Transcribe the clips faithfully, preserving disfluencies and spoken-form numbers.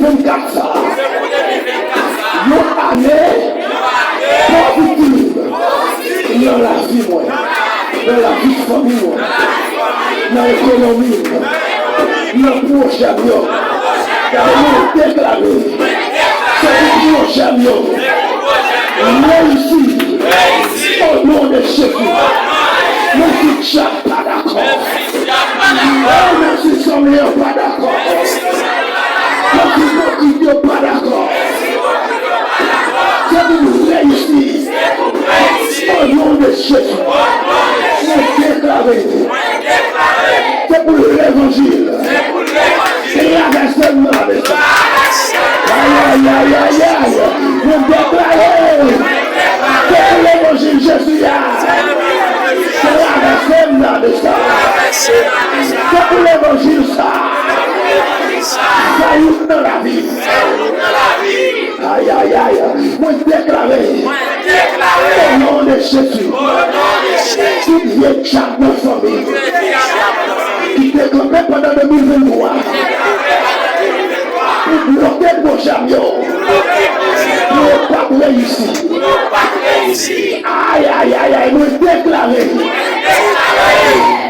vennkat sa a yon ane pozitiv nan lavi mwen, nan lavi fanmi mwen, nan ekonomi m, nan pwojè m yo. Gade, mwen deklare, se pou pwojè m yo reyisi o non de Jezi. Mwen di dyab pa dakò. Oh, mèsi, zanmi, yo pa dakò. Mèsi, bondye, yo pa dakò. Se pou nou reyisi. O non de Jezi. Mwen deklare. Se pou levanjil. Travèse m nan la. Ay, ay, ay, ay, ay. Mwen deklare. Se pou levanjil Jezi a. Travèse m nan de sa. Se pou levanjil sa. Sa youn nan lavi. Ay, ay, ay. Mwen deklare. O non de Jezi. Tout vye dyab nan fanmi. Ki te kanpe pandan de mil venntwa. Pou bloke pwojè m yo. Pou yo p ap reyisi. Ay, ay, ay, ay, mwen deklare.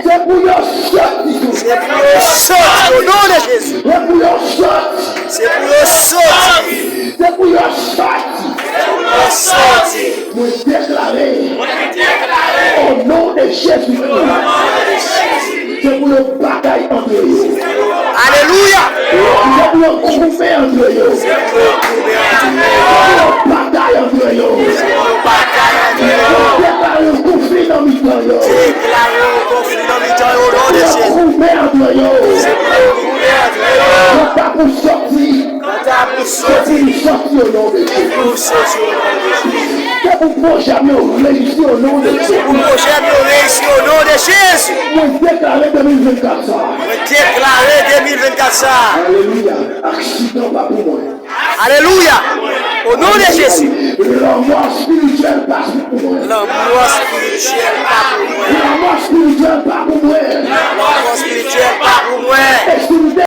Se pou yo soti tou. Se pou yo soti, o non de Jezi. Se pou yo soti. Se pou yo soti. Se pou yo soti. Se pou yo soti. Mwen deklare. Mwen deklare. O non de Jezi Kris. O non de Jezi. Se pou yo batay antre yo. Alelouya. Se pou yo koupe antre yo. Se pou yo koupe antre yo. Se pou yo batay antre yo. Se pou yo batay antre yo. Mwen deklare yon konfli nan mitan yo. Deklare yon konfli nan mitan yo, o non de Jezi. Se pou yo koupe antre yo. Se pou yo koupe antre yo. Yo pa pou soti. Kanta pou soti. Se pou li soti o non de Jezi. Se pou soti o non de Jezi. Se pou pwojè m yo reyisi o non de Jezi. Se pou pwojè m yo reyisi o non de Jezi. Mwen deklare de mil vennkat sa. Mwen deklare de mil vennkat sa. Alelouya. Aksidan pa pou mwen. Alelouya. O non de Jezi. Lanmò espirityèl pa pou mwen. Lanmò espirityèl pa pou